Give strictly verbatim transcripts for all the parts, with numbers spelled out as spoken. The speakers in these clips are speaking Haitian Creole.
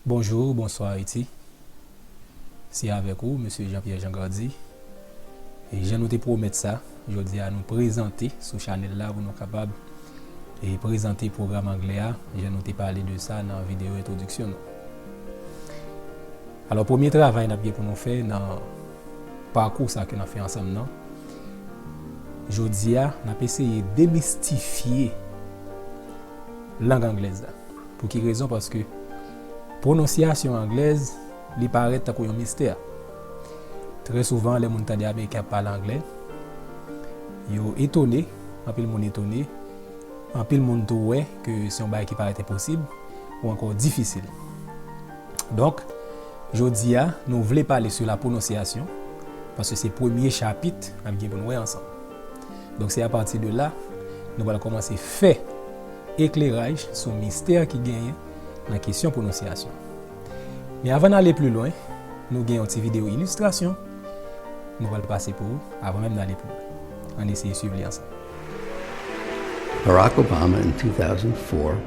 Bonjou, bonswa Ayiti. Se avèk ou, Mesye Jean-Pierre Jean Gardy. E jan nou te pwomèt sa, jodi a nou prezante sou chanèl la pou nou kapab e prezante pwogram anglè a, jan nou te pale de sa nan videyo entwodiksyon nou. Alò, premye travay n ap gen pou nou fè nan pakou sa ke n ap fè ansanm nan, jodi a, n ap eseye demistifye lang anglèz la. Pou ki rezon? Paske pwononsyasyon anglèz, li parèt tankou yon mistè. Trè souvan, lè moun tande Ameriken ap pale anglè, yo etone, anpil moun etone, anpil moun tou wè ke se yon bagay ki parèt enposib ou ankò difisil. Donk, jodi a, nou vle pale sou la pwononsyasyon, paske se premye chapit n ap gen pou n wè ansanm. Donk, se apati de la, nou pral kòmanse fè ekleraj sou mistè ki genyen nan kesyon pwononsyasyon. Men avan n ale pli lwen, nou gen yon ti videyo ilistrasyon nou pral pase pou ou avan menm n ale pli lwen. Ann eseye swiv li ansanm. Barack Obama in two thousand four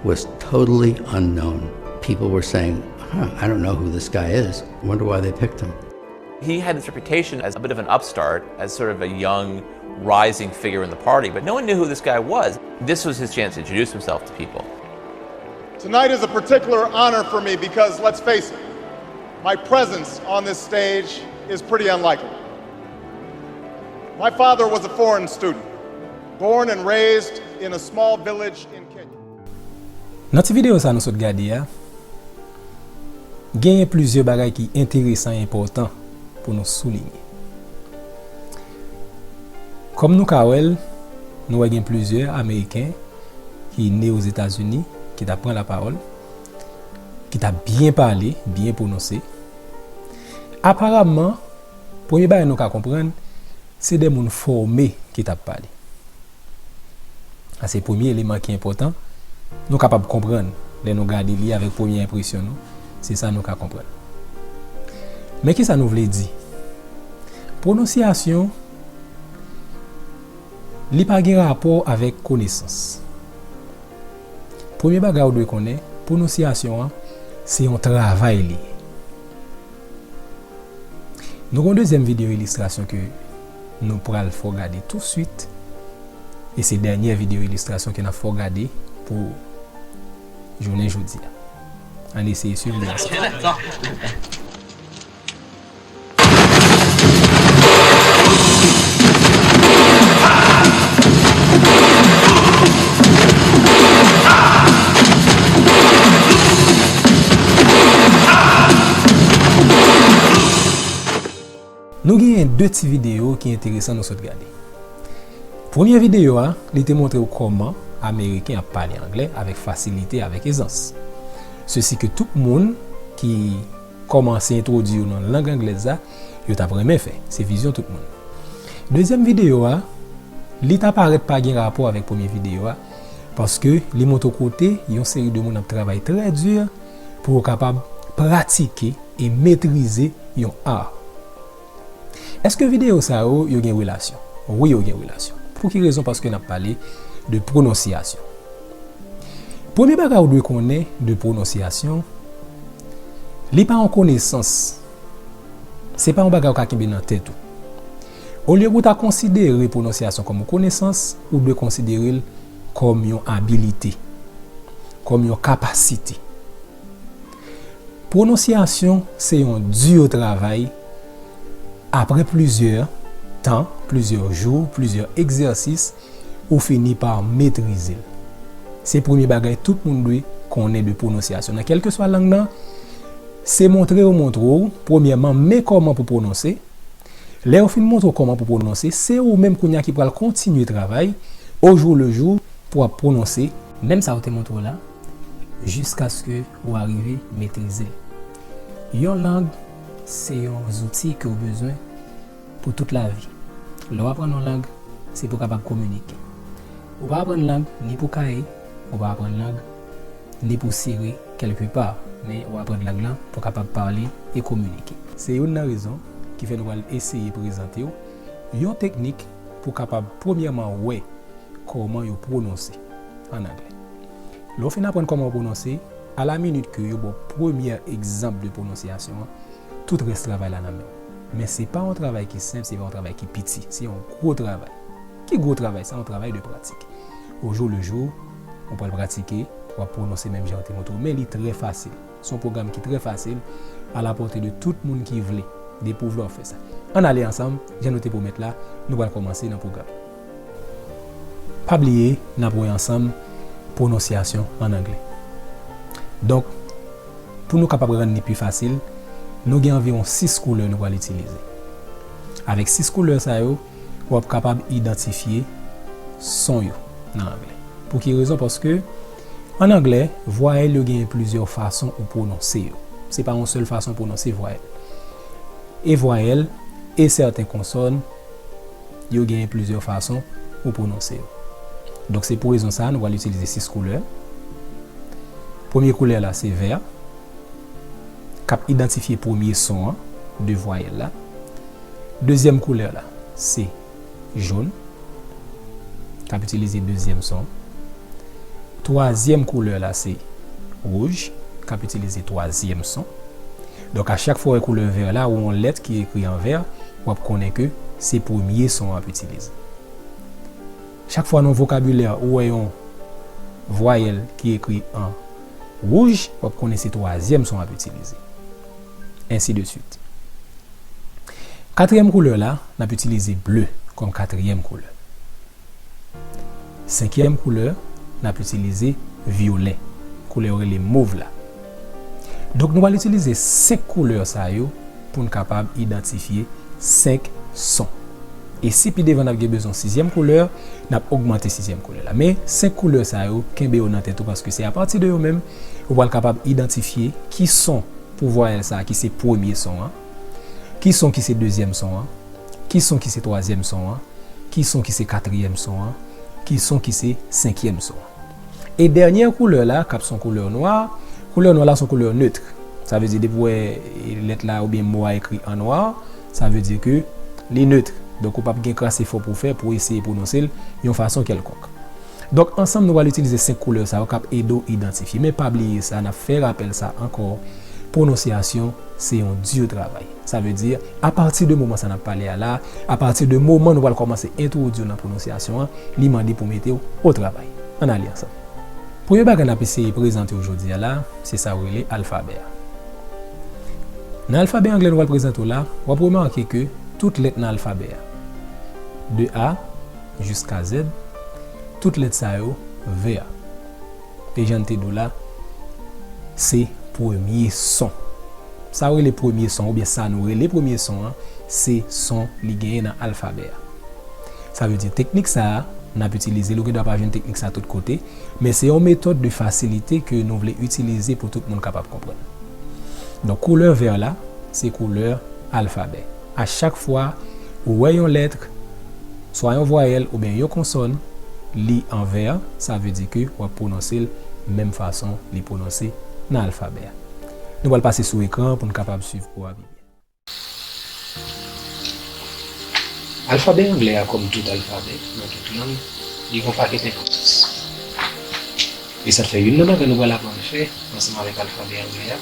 was totally unknown. People were saying, huh, I don't know who this guy is. Wonder why they picked him. He had this reputation as a bit of an upstart, as sort of a young, rising figure in the party, but no one knew who this guy was. This was his chance to introduce himself to people. Tonight is a particular honor for me because, let's face it, my presence on this stage is pretty unlikely. My father was a foreign student, born and raised in a small village in Kenya. Nan ti videyo sa nou sot gade a, genyen plizyè bagay ki enteresan e enpòtan pou nou soulinye. Kòm nou ka wè l, nou wè gen plizyè Ameriken ki ne Ozetazini ki t ap pran lapawòl, ki t ap byen pale, byen pwononse. Aparamman, premye bagay nou ka konprann, se de moun fòme ki t ap pale. Sa se premye eleman ki enpòtan nou kapab konprann lè nou gade li avèk premye enpresyon nou, se sa nou ka konprann. Men kisa nou vle di? Pwononsyasyon, li pa gen rapò avèk konesans. Premye bagay ou dwe konnen, pwononsyasyon an se yon travay li ye. Nou gen yon dezyèm videyo ilistrasyon ke nou pral fè w gade touswit. E se dènyè videyo ilistrasyon ke n ap fè w gade pou jounen jodi a. Ann eseye swiv li ansanm. Nou genyen de ti videyo ki enteresan nou sot gade. Premye videyo a, li te montre w kòman Ameriken ap pale anglè avèk fasilite, avèk ezans. Sesi ke tout moun ki kòmanse entwodui yo nan lang anglèz la, yo t ap renmen fè. Se vizyon tout moun. Dezyèm videyo a, li ta parèt pa gen rapò avèk premye videyo a, paske li montre w kote yon seri de moun ap travay trè di pou yo kapab pratike e metrize yon ar. Èske videyo sa yo, yo gen relasyon? Wi, yo gen relasyon. Pou ki rezon? Paske n ap pale de pwononsyasyon. Premye bagay ou dwe konnen de pwononsyasyon, li pa yon konesans. Se pa yon bagay ou ka kenbe nan tèt ou. Olye pou w ta konsidere pwononsyasyon kòm yon konesans, ou dwe konsidere l kòm yon abilite, kòm yon kapasite. Pwononsyasyon se yon di travay. Apre plizyè tan, plizyè jou, plizyè egzèsis, ou fini pa metrize l. Se premye bagay tout moun dwe konnen de pwononsyasyon. Nan kèlkeswa lang nan, se montre yo montre w, premyèman, men kòman pou pwononse. Lè yo fin montre w kòman pou pwononse, se ou menm kounye a ki pral kontinye travay, au jour le jour, pou w ap pwononse menm sa yo te montre w la, jiskaske ou arive metrize l. Yon lang, se yon zouti ke w bezwen pou tout lavi. Lè w aprann yon lang, se pou w kapab kominike. Ou pa aprann lang ni pou kaye, ou pa aprann lang ni pou sere kèlkepa, men ou aprann lang lan pou w kapab pale e kominike. Se youn nan rezon ki fè nou pral eseye prezante w yon teknik pou w kapab premyèman wè kòman yo pwononse an anglè. Lè w fin aprann kòman yo pwononse, A la minit ke yo ba w premyè egzanp de pwononsyasyon an, tout rès travay la nan men w. Men se pa yon travay ki senp, se pa yon travay ki piti, se yon gwo travay. Ki gwo travay? Sa yon travay de pratik. Au jour le jour, ou pral pratike, w ap pwononse menm jan yo te montre w, men li trè fasil. Se yon pwogram ki trè fasil, à la portée de tout moun ki vle depi w vle w ap fè sa. Ann ale ansanm, jan nou te pwomèt la, nou pral kòmanse nan pwogram. Pa bliye, n ap wè ansanm pwononsyasyon an anglè. Donk, pou nou kapab rann li pi fasil, nou gen anviwon sis koulè nou pral itilize. Avèk sis koulè sa yo, w ap kapab idantifye son yo nan anglè. Pou ki rezon? Paske ann anglè, vwayèl yo genyen plizyè fason ou pwononse yo. Se pa yon sèl fason pwononse vwayèl. E vwayèl e sèten konsòn, yo genyen plizyè fason ou pwononse yo. Donk, se pou rezon sa a, nou pral itilize sis koulè. Premye koulè la, se vè, k ap idantifye premye son an de vwayèl la. Dezyèm koulè la, se jòn, k ap itilize dezyèm son. Twazyèm koulè la, se wouj, k ap itilize twazyèm son. Donk, a chak fwa w wè koulè vè la, ou yon lèt ki ekri an vè, w ap konnen ke se premye son an ap itilize. Chak fwa nan vokabilè ou wè yon vwayèl ki ekri an wouj, w ap konnen se twazyèm son an ap itilize. Ensi de swit. Katriyèm koulè la, n ap itilize ble kòm katriyèm koulè. Senkyèm koulè, n ap itilize vyolè, koulè yo rele mov la. Donk, nou pral itilize senk koulè sa yo pou n kapab idantifye senk son. E si pi devan n ap gen bezwen sizyèm koulè, n ap ogmante sizyèm koulè la. Men, senk koulè sa yo, kenbe yo nan tèt ou, paske se apati de yo menm ou pral kapab idantifye ki son pou vwayèl sa a ki se premye son an, ki son ki se dezyèm son an, ki son ki se twazyèm son an, ki son ki se katriyèm son an, ki son ki se senkyèm son an. E dènyè koulè la, k ap se yon koulè nwa, koulè nwa la se yon koulè nèt. Sa vle di, depi w wè lèt la oubyen mo a ekri an nwa, sa vle di ke li nèt. Donk, ou p ap gen kras efò pou w fè pou w eseye pwononse l yon fason kèlkonk. Donk, ansanm, nou pral itilize senk koulè sa yo k ap ede w idantifye. Men pa bliye sa, n ap fè rapèl sa ankò, pwononsyasyon se yon di travay. Sa vle di, apati de moman sa n ap pale a la, apati de moman nou pral kòmanse entwodui w nan pwononsyasyon an, li mande pou mete w o travay. Ann ale ansanm. Premye bagay n ap eseye prezante w jodi a la, se sa yo rele alfabè a. Nan alfabè anglè nou pral prezante w la, w ap remake ke tout lèt nan alfabè a, de A jiska Z, tout lèt sa yo, vè a. E jan n te di w la, se premye son. Sa yo rele premye son, oubyen sa nou rele premye son an, se son li genyen nan alfabè a. Sa vle di, teknik sa a, n ap itilize l, ou gen dwa pa jwenn teknik sa a tout kote, men se yon metòd de fasilite ke nou vle itilize pou tout moun kapab konprann. Donk, koulè vè la, se koulè alfabè. A chak fwa ou wè yon lèt, swa yon vwayèl oubyen yon konsòn, li an vè, sa vle di ke w ap pwononse l menm fason li pwononse nan alfabè a. Nou pral pase sou ekran pou n kapab swiv kou a pi byen. Alfabè anglè a, kòm tout alfabè nan tout lang, li gen yon pakèt enpòtans. E sa fè youn nan bagay nou pral aprann fè ansanm avèk alfabè anglè a,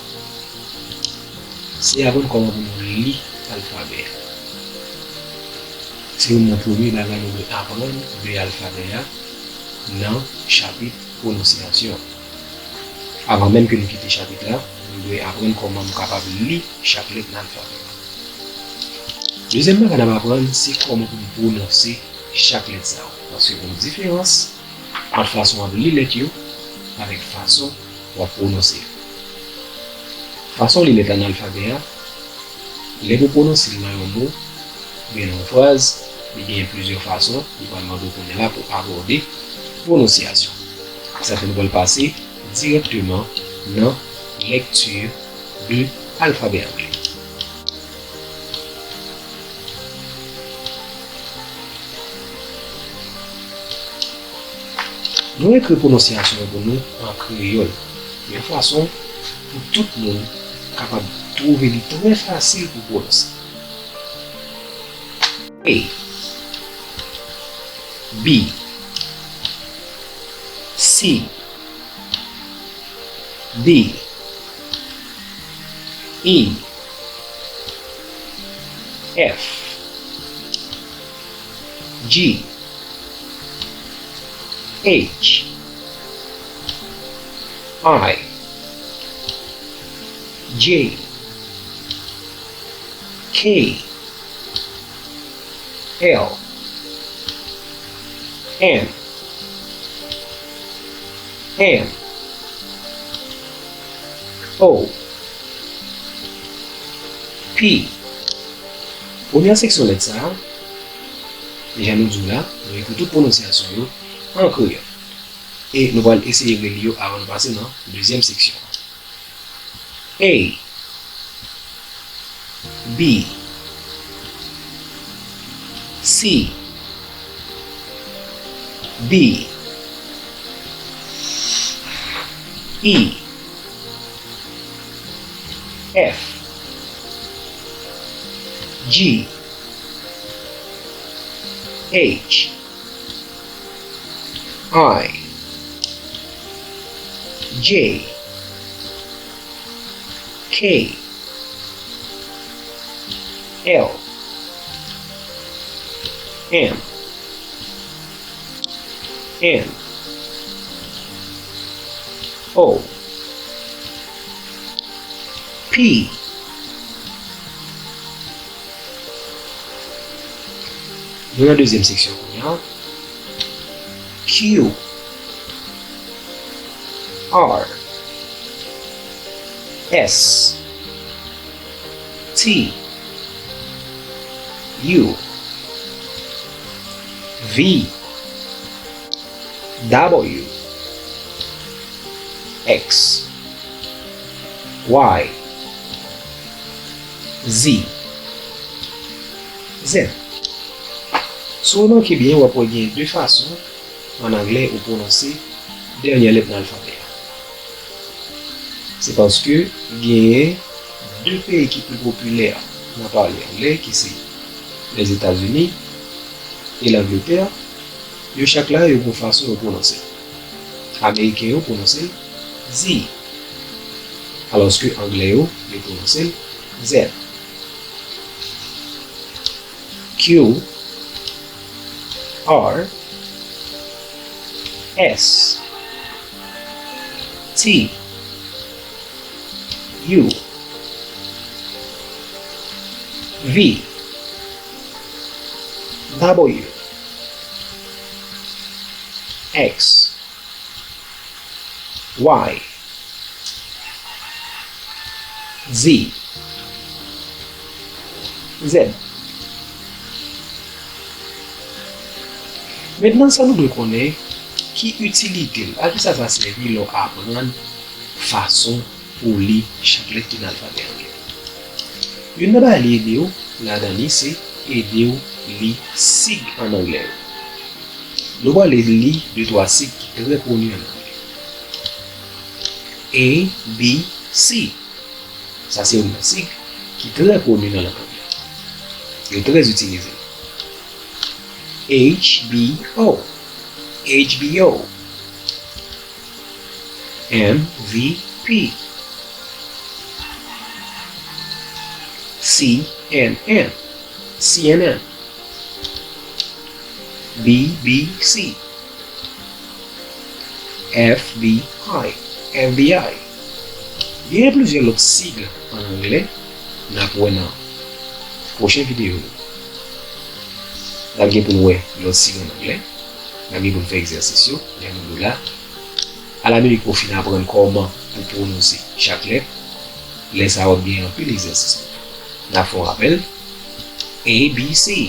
se aprann kòman pou nou li alfabè a. Se youn nan premye bagay nou dwe aprann de alfabè a nan chapit pwononsyasyon. Avan menm ke nou kite chapit la, nou dwe aprann kòman nou kapab li chak lèt nan alfabè a. Dezyèm bagay n ap aprann, se kòman pou nou pwononse chak lèt sa yo. Paske gen yon diferans ant fason w ap li lèt yo avèk fason w ap pwononse yo. Fason w li lèt la nan alfabè a, lè pou pwononse l nan yon mo oubyen nan yon fraz, li genyen plizyè fason, li pral mande w kounye a la pou abòde pwononsyasyon. Sa fè nou pral pase dirèkteman nan lecture de alfabè anglè. Nou ekri pwononsyasyon yo pou nou an kreyòl, yon fason pou tout moun kapab twouve li trè fasil pou pwononse. A, B, C, D, E, F, G, H, I, J, K, L, M, N, O, P. Premyè seksyon lèt sa a, jan nou di w la, nou ekri tout pwononsyasyon yo an kreyòl. E nou pral eseye reli yo avan nou pase nan dezyèm seksyon an. A, B, C, D, E, F, G, H, I, J, K, L, M, N, O, P. Nou nan dezyèm seksyon kounye a. Q, R, S, T, U, V, W, X, Y, Z, Z. Si w remake byen, w ap wè gen de fason ann anglè ou pwononse dènyè lèt nan alfabè a. Se paske genyen de peyi ki pi popilè nan pale anglè, ki se Lèzetazini e Langletè. Yo chak la, yo gen fason yo pwononse. Ameriken yo pwononse Z, alòske anglè yo, yo pwononse Z. Q, R, S, T, U, V, W, X, Y, Z, Z. Mentnan, sa nou dwe konnen, ki itilite l, a ki sa sa sèvi lè w aprann fason pou w li chak lèt ki nan alfabè anglè. Youn nan bagay li ede w ladan li, se ede w li sig ann anglè yo. Nou pral li de twa sig ki trè koni ann anglè. A, B, C. Sa se youn nan sig ki trè koni nan lang anglè. Yo trè itilize. H B O. H B O. M V P. C N N. C N N. B B C. F B I, F B I. Genyen plizyè lòt sig ann anglè n ap wè nan pwochen videyo yo. N ap gen pou n wè lòt sig ann anglè. N ap gen pou n fè egzèsis yo lè nou la. Alaminik, ou fin aprann kòman pou pwononse chak lèt. Lè sa a, w ap gen anpil egzèsis pou fè. N ap fè yon rapèl. A B C.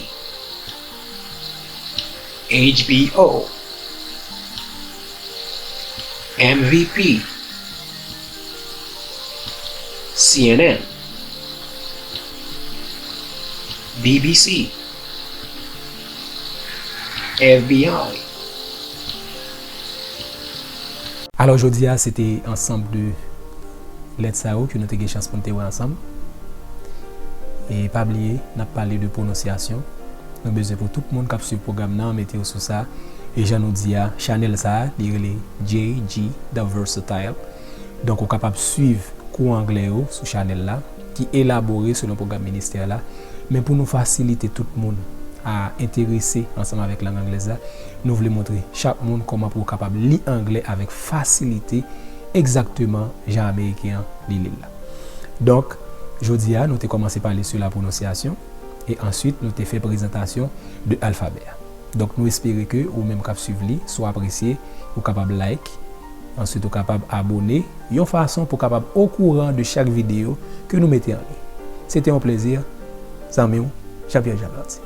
H B O, M V P, C N N, B B C, F B I. Alò, jodi a, se te ansanm de lèt sa yo ke nou te gen chans pou n te wè ansanm. E pa bliye, n ap pale de pwononsyasyon. Nou bezwen pou tout moun k ap swiv pwogram nan mete yo sou sa. E jan nou di a, chanèl sa a, li rele J G The Versatile. Donk, ou kapab swiv kou anglè yo sou chanèl la, ki elabore selon pwogram ministè la. Men pou nou fasilite tout moun a enterese ansanm avèk lang anglèz la, nou vle montre chak moun kòman pou w kapab li anglè avèk fasilite, egzakteman jan Ameriken an li li l la. Donk, jodi a, nou te kòmanse pale sou la pwononsyasyon, e answit, nou te fè prezantasyon de alfabè a. Donk, nou espere ke ou menm k ap swiv li, si w apresye, ou kapab like, answit, ou kapab abone, yon fason pou w kapab okouran de chak videyo ke nou mete an liy. Se te yon plezi, zanmi w, Jean-Pierre Jean Lanty.